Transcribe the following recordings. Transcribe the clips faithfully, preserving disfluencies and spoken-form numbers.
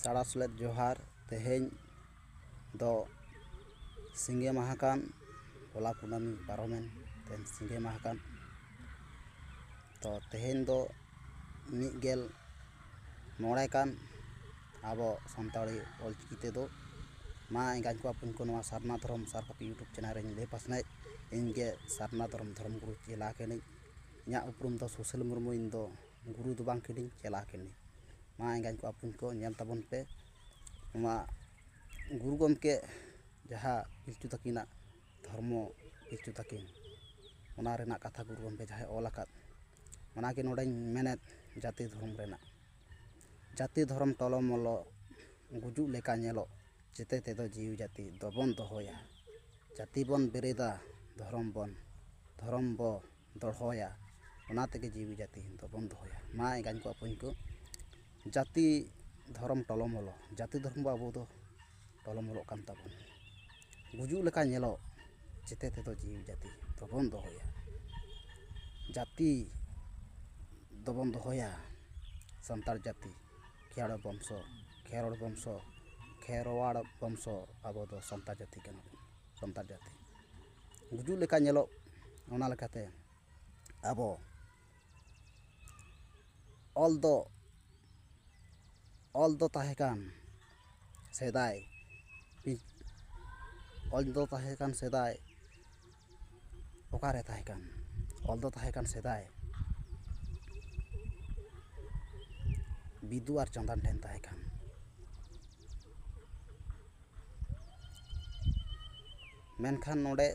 ᱥᱟᱲᱟ ᱥᱮᱞᱮᱫ ᱡᱚᱦᱟᱨ᱾ ᱛᱮᱦᱮᱧ ᱫᱚ ᱥᱤᱸᱜᱮ ᱢᱟᱦᱟ ᱠᱟᱱ, ᱦᱚᱞᱟ ᱠᱩᱱᱟᱹᱢᱤ ᱯᱟᱨᱚᱢᱮᱱ, ᱛᱮᱦᱮᱧ ᱥᱤᱸᱜᱮ ᱢᱟᱦᱟ ᱠᱟᱱ᱾ ᱛᱚ ᱛᱮᱦᱮᱧ ᱫᱚ ᱢᱤᱫ ᱜᱮᱞ ᱢᱚᱬᱮ ᱠᱟᱱ ᱟᱵᱚ ᱥᱟᱱᱛᱟᱲᱤ ᱚᱞᱪᱤᱠᱤ ᱛᱮᱫᱚ᱾ ᱢᱟ ᱮᱸᱜᱟᱧ ᱠᱚ ᱟᱯᱩᱧ ᱠᱚ, ᱱᱚᱣᱟ ᱥᱟᱨᱱᱟ ᱫᱷᱚᱨᱚᱢ ᱥᱟᱨ ᱠᱟᱹᱯᱤ YouTube ᱪᱮᱱᱮᱞ ᱨᱮᱧ ᱞᱟᱹᱭ ᱯᱟᱥᱱᱟᱣᱮᱫ, ᱤᱧ ᱜᱮ ᱥᱟᱨᱱᱟ ᱫᱷᱚᱨᱚᱢ ᱫᱷᱚᱨᱚᱢ ᱜᱩᱨᱩ ᱪᱮᱞᱟ ᱠᱟᱹᱱᱟᱹᱧ᱾ ᱤᱧᱟᱹᱜ ᱩᱯᱨᱩᱢ ᱫᱚ ᱥᱩᱥᱤᱞ ᱢᱩᱨᱢᱩ, ᱤᱧ ᱫᱚ ᱜᱩᱨᱩ ᱫᱚ ᱵᱟᱝ ᱠᱟᱹᱱᱟᱹᱧ, ᱪᱮᱞᱟ ᱠᱟᱹᱱᱟᱹᱧ᱾ ᱢᱟ ᱮᱸᱜᱟᱧ ᱠᱚ ᱟᱯᱩᱧ ᱠᱚ, ᱧᱮᱞ ᱛᱟᱵᱚᱱ ᱯᱮ ᱱᱚᱣᱟ ᱜᱩᱨᱩ ᱜᱚᱢᱠᱮ ᱡᱟᱦᱟᱸ ᱯᱤᱞᱪᱩ ᱛᱟᱹᱠᱤᱱᱟᱜ ᱫᱷᱚᱨᱢᱚ, ᱯᱤᱞᱪᱩ ᱛᱟᱹᱠᱤᱱ, ᱚᱱᱟ ᱨᱮᱱᱟᱜ ᱠᱟᱛᱷᱟ ᱜᱩᱨᱩ ᱜᱚᱢᱠᱮ ᱡᱟᱦᱟᱸᱭ ᱚᱞ ᱟᱠᱟᱫ, ᱚᱱᱟᱜᱮ ᱱᱚᱰᱮᱧ ᱢᱮᱱᱮᱫ, ᱡᱟᱹᱛᱤ ᱫᱷᱚᱨᱚᱢ ᱨᱮᱱᱟᱜ᱾ ᱡᱟᱹᱛᱤ ᱫᱷᱚᱨᱚᱢ ᱴᱚᱞᱚᱢᱚᱞᱚ ᱜᱩᱡᱩᱜ ᱞᱮᱠᱟ ᱧᱮᱞᱚᱜ, ᱪᱮᱛᱮ ᱛᱮᱫᱚ ᱡᱤᱣᱤ ᱡᱟᱹᱛᱤ ᱫᱚᱵᱚᱱ ᱫᱚᱦᱚᱭᱟ᱾ ᱡᱟᱹᱛᱤ ᱵᱚᱱ ᱵᱮᱨᱮᱫᱟ, ᱫᱷᱚᱨᱚᱢ ᱵᱚᱱ, ᱫᱷᱚᱨᱚᱢ ᱵᱚ ᱫᱚᱦᱚᱭᱟ, ᱚᱱᱟ ᱛᱮᱜᱮ ᱡᱤᱣᱤ ᱡᱟᱹᱛᱤ ᱫᱚᱵᱚᱱ ᱫᱚᱦᱚᱭᱟ᱾ ᱢᱟ ᱮᱸᱜᱟᱧ ᱠᱚ ᱟᱯᱩᱧ ᱠᱚ, ᱡᱟᱹᱛᱤ ᱫᱷᱚᱨᱚᱢ ᱴᱚᱞᱚᱢᱚᱞᱚ, ᱡᱟᱹᱛᱤ ᱫᱷᱚᱨᱚᱢ ᱵᱚ ᱟᱵᱚ ᱫᱚ ᱴᱚᱞᱚᱢᱚᱞᱚᱜ ᱠᱟᱱ ᱛᱟᱵᱚᱱ᱾ ᱜᱩᱡᱩᱜ ᱞᱮᱠᱟ ᱧᱮᱞᱚᱜ, ᱪᱮᱛᱮ ᱛᱮᱫᱚ ᱡᱤᱣᱤ ᱡᱟᱹᱛᱤ ᱫᱚᱵᱚᱱ ᱫᱚᱦᱚᱭᱟ᱾ ᱡᱟᱹᱛᱤ ᱫᱚᱵᱚᱱ ᱫᱚᱦᱚᱭᱟ, ᱥᱟᱱᱛᱟᱲ ᱡᱟᱹᱛᱤ, ᱠᱷᱮᱨᱣᱟᱲ ᱵᱚᱝᱥᱚ, ᱠᱷᱮᱨᱣᱟᱲ ᱵᱚᱝᱥᱚ, ᱠᱷᱮᱨᱣᱟᱲ ᱵᱚᱝᱥᱚ, ᱟᱵᱚ ᱫᱚ ᱥᱟᱱᱛᱟᱲ ᱡᱟᱹᱛᱤ ᱠᱟᱱᱟ ᱵᱚᱱ, ᱥᱟᱱᱛᱟᱲ ᱡᱟᱹᱛᱤ᱾ ᱜᱩᱡᱩᱜ ᱞᱮᱠᱟ ᱧᱮᱞᱚᱜ, ᱚᱱᱟ ᱞᱮᱠᱟᱛᱮ ᱟᱵᱚ ᱚᱞ ᱫᱚ, ᱚᱞ ᱫᱚ ᱛᱟᱦᱮᱸ ᱠᱟᱱ ᱥᱮᱫᱟᱭ, ᱚᱞ ᱫᱚ ᱛᱟᱦᱮᱸ ᱠᱟᱱ ᱥᱮᱫᱟᱭ, ᱚᱠᱟᱨᱮ ᱛᱟᱦᱮᱸ ᱠᱟᱱ? ᱚᱞ ᱫᱚ ᱛᱟᱦᱮᱸ ᱠᱟᱱ ᱥᱮᱫᱟᱭ ᱵᱤᱫᱩ ᱟᱨ ᱪᱟᱸᱫᱟᱱ ᱴᱷᱮᱱ ᱛᱟᱦᱮᱸ ᱠᱟᱱ᱾ ᱢᱮᱱᱠᱷᱟᱱ ᱱᱚᱰᱮ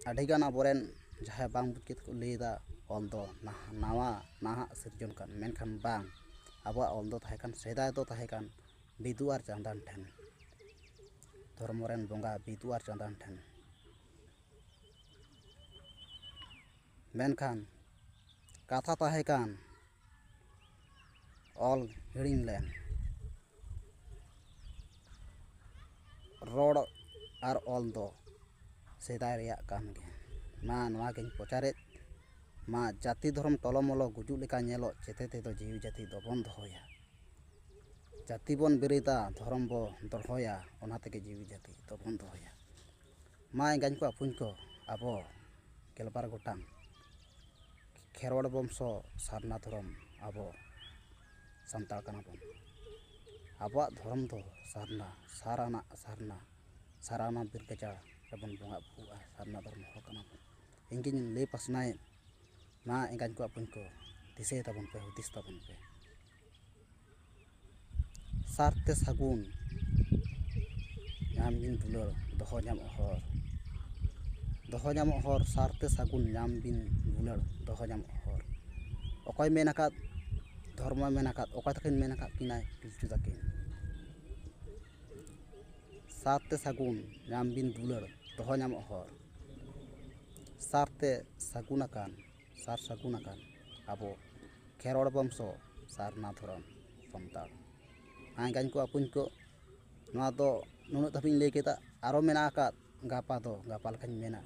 ᱟᱹᱰᱤᱜᱟᱱ ᱟᱵᱚᱨᱮᱱ ᱡᱟᱦᱟᱸᱭ ᱵᱟᱝ ᱵᱩᱡᱽ ᱠᱟᱛᱮ ᱠᱚ ᱞᱟᱹᱭᱫᱟ, ᱚᱞ ᱫᱚ ᱱᱟᱦ-, ᱱᱟᱣᱟ, ᱱᱟᱦᱟᱜ ᱥᱤᱨᱡᱚᱱ ᱠᱟᱱ, ᱢᱮᱱᱠᱷᱟᱱ ᱵᱟᱝ, ᱟᱵᱚᱣᱟᱜ ᱚᱞ ᱫᱚ ᱛᱟᱦᱮᱸ ᱠᱟᱱ, ᱥᱮᱫᱟᱭ ᱫᱚ ᱛᱟᱦᱮᱸ ᱠᱟᱱ ᱵᱤᱫᱩ ᱟᱨ ᱪᱟᱸᱫᱟᱱ ᱴᱷᱮᱱ, ᱫᱷᱚᱨᱢᱚ ᱨᱮᱱ ᱵᱚᱸᱜᱟ ᱵᱤᱫᱩ ᱟᱨ ᱪᱟᱸᱫᱟᱱ ᱴᱷᱮᱱ᱾ ᱢᱮᱱᱠᱷᱟᱱ ᱠᱟᱛᱷᱟ ᱛᱟᱦᱮᱸ ᱠᱟᱱ, ᱚᱞ ᱦᱤᱲᱤᱧ ᱞᱮᱱ᱾ ᱨᱚᱲ ᱟᱨ ᱚᱞ ᱫᱚ ᱥᱮᱫᱟᱭ ᱨᱮᱭᱟᱜ ᱠᱟᱱ ᱜᱮ᱾ ᱢᱟ ᱱᱚᱣᱟ ᱜᱤᱧ ᱯᱨᱚᱪᱟᱨᱮᱫ, ᱢᱟ ᱡᱟᱹᱛᱤ ᱫᱷᱚᱨᱚᱢ ᱴᱚᱞᱚᱢᱚᱞᱚ ᱜᱩᱡᱩᱜ ᱞᱮᱠᱟ ᱧᱮᱞᱚᱜ, ᱪᱮᱛᱮ ᱛᱮᱫᱚ ᱡᱤᱣᱤ ᱡᱟᱹᱛᱤ ᱫᱚᱵᱚᱱ ᱫᱚᱦᱚᱭᱟ᱾ ᱡᱟᱹᱛᱤ ᱵᱚᱱ ᱵᱮᱨᱮᱫᱟ, ᱫᱷᱚᱨᱚᱢ ᱵᱚ ᱫᱚᱦᱚᱭᱟ, ᱚᱱᱟ ᱛᱮᱜᱮ ᱡᱤᱣᱤ ᱡᱟᱹᱛᱤ ᱫᱚᱵᱚᱱ ᱫᱚᱦᱚᱭᱟ᱾ ᱢᱟ ᱮᱸᱜᱟᱧ ᱠᱚ ᱟᱹᱯᱩᱧ ᱠᱚ, ᱟᱵᱚ ᱜᱮᱞᱵᱟᱨ ᱜᱚᱴᱟᱝ ᱠᱷᱮᱨᱣᱟᱲ ᱵᱚᱝᱥᱚ ᱥᱟᱨᱱᱟ ᱫᱷᱚᱨᱚᱢ ᱟᱵᱚ ᱥᱟᱱᱛᱟᱲ ᱠᱟᱱᱟ ᱵᱚᱱ᱾ ᱟᱵᱚᱣᱟᱜ ᱫᱷᱚᱨᱚᱢ ᱫᱚ ᱥᱟᱨᱱᱟ, ᱥᱟᱨ ᱟᱱᱟᱜ ᱥᱟᱨᱱᱟ, ᱥᱟᱨ ᱟᱱᱟᱜ ᱵᱤᱨ ᱜᱟᱡᱟᱲ ᱨᱮᱵᱚᱱ ᱵᱚᱸᱜᱟ ᱵᱩᱨᱩᱜᱼᱟ, ᱥᱟᱨᱱᱟ ᱫᱷᱚᱨᱚᱢ ᱦᱚᱲ ᱠᱟᱱᱟ ᱵᱚᱱ᱾ ᱤᱧ ᱜᱤᱧ ᱞᱟᱹᱭ ᱯᱟᱥᱱᱟᱣᱮᱫ, ᱢᱟ ᱮᱸᱜᱟᱧ ᱠᱚ ᱟᱹᱯᱩᱧ ᱠᱚ, ᱫᱤᱥᱟᱹᱭ ᱛᱟᱵᱚᱱ ᱯᱮ, ᱦᱩᱫᱤᱥ ᱛᱟᱵᱚᱱ ᱯᱮ᱾ ᱥᱟᱨᱛᱮ ᱥᱟᱹᱜᱩᱱ ᱧᱟᱢ ᱵᱤᱱ ᱫᱩᱞᱟᱹᱲ, ᱫᱚᱦᱚ ᱧᱟᱢᱚᱜ ᱦᱚᱨ᱾ ᱫᱚᱦᱚ ᱧᱟᱢᱚᱜ ᱦᱚᱨ, ᱥᱟᱨᱛᱮ ᱥᱟᱹᱜᱩᱱ ᱧᱟᱢ ᱵᱤᱱ ᱫᱩᱞᱟᱹᱲ, ᱫᱚᱦᱚ ᱧᱟᱢᱚᱜ ᱦᱚᱨ᱾ ᱚᱠᱚᱭ ᱢᱮᱱ ᱟᱠᱟᱫ? ᱫᱷᱚᱨᱢᱚᱭ ᱢᱮᱱ ᱟᱠᱟᱫ᱾ ᱚᱠᱚᱭ ᱛᱟᱹᱠᱤᱱ ᱢᱮᱱ ᱟᱠᱟᱫ ᱠᱤᱱᱟᱭ? ᱯᱤᱞᱪᱩ ᱛᱟᱹᱠᱤᱱ᱾ ᱥᱟᱨᱛᱮ ᱥᱟᱹᱜᱩᱱ ᱧᱟᱢ ᱵᱤᱱ ᱫᱩᱞᱟᱹᱲ, ᱫᱚᱦᱚ ᱧᱟᱢᱚᱜ ᱦᱚᱨ᱾ ᱥᱟᱨᱛᱮ ᱥᱟᱹᱜᱩᱱ ᱟᱠᱟᱱ, ᱥᱟᱨ ᱥᱟᱹᱜᱩᱱ ᱟᱠᱟᱱ ᱟᱵᱚ ᱠᱷᱮᱨᱣᱟᱲ ᱵᱚᱝᱥᱚ ᱥᱟᱨᱱᱟ ᱫᱷᱚᱨᱚᱢ ᱥᱟᱱᱛᱟᱲ᱾ ᱟᱭ ᱜᱟᱧ ᱠᱚ ᱟᱹᱯᱩᱧ ᱠᱚ, ᱱᱚᱣᱟ ᱫᱚ ᱱᱩᱱᱟᱹᱜ ᱫᱷᱟᱹᱵᱤᱡ ᱤᱧ ᱞᱟᱹᱭ ᱠᱮᱫᱟ᱾ ᱟᱨᱚ ᱢᱮᱱᱟᱜ ᱟᱠᱟᱫ, ᱜᱟᱯᱟ ᱫᱚ, ᱜᱟᱯᱟ ᱞᱮᱠᱟᱧ ᱢᱮᱱᱟ᱾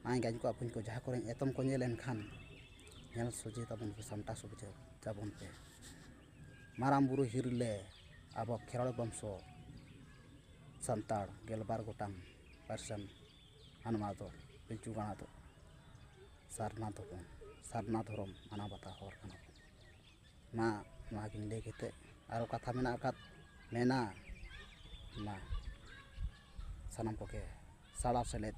ᱟᱭ ᱜᱟᱧ ᱠᱚ ᱟᱹᱯᱩᱧ ᱠᱚ, ᱡᱟᱦᱟᱸ ᱠᱚᱨᱮ ᱮᱛᱚᱢ ᱠᱚ ᱧᱮᱞ ᱮᱱᱠᱷᱟᱱ, ᱧᱮᱞ ᱥᱚᱡᱷᱮ ᱛᱟᱵᱚᱱ ᱯᱮ, ᱥᱟᱢᱴᱟᱣ ᱥᱚᱡᱷᱮ ᱛᱟᱵᱚᱱ ᱯᱮ᱾ ᱢᱟᱨᱟᱝ ᱵᱩᱨᱩ ᱦᱤᱨᱞᱟᱹ, ᱟᱵᱚ ᱠᱷᱮᱨᱣᱟᱲ ᱵᱚᱝᱥᱚ ᱥᱟᱱᱛᱟᱲ ᱜᱮᱞᱵᱟᱨ ᱜᱚᱴᱟᱝ ᱯᱟᱹᱨᱥᱤᱭᱟᱱ ᱢᱟᱱᱣᱟ ᱫᱚ, ᱯᱤᱞᱪᱩ ᱜᱟᱲᱟ ᱫᱚ ᱥᱟᱨᱱᱟ ᱫᱚᱵᱚᱱ, ᱥᱟᱨᱱᱟ ᱫᱷᱚᱨᱚᱢ ᱢᱟᱱᱟᱣ ᱵᱟᱛᱟᱣ ᱦᱚᱲ ᱠᱟᱱᱟ ᱵᱚᱱ᱾ ᱢᱟ ᱱᱚᱣᱟ ᱜᱤᱧ ᱞᱟᱹᱭ ᱠᱟᱛᱮ, ᱟᱨᱚ ᱠᱟᱛᱷᱟ ᱢᱮᱱᱟᱜ ᱟᱠᱟᱫ, ᱢᱮᱱᱟ, ᱢᱟ ᱥᱟᱱᱟᱢ ᱠᱚᱜᱮ ᱥᱟᱲᱟ ᱥᱮᱞᱮᱫ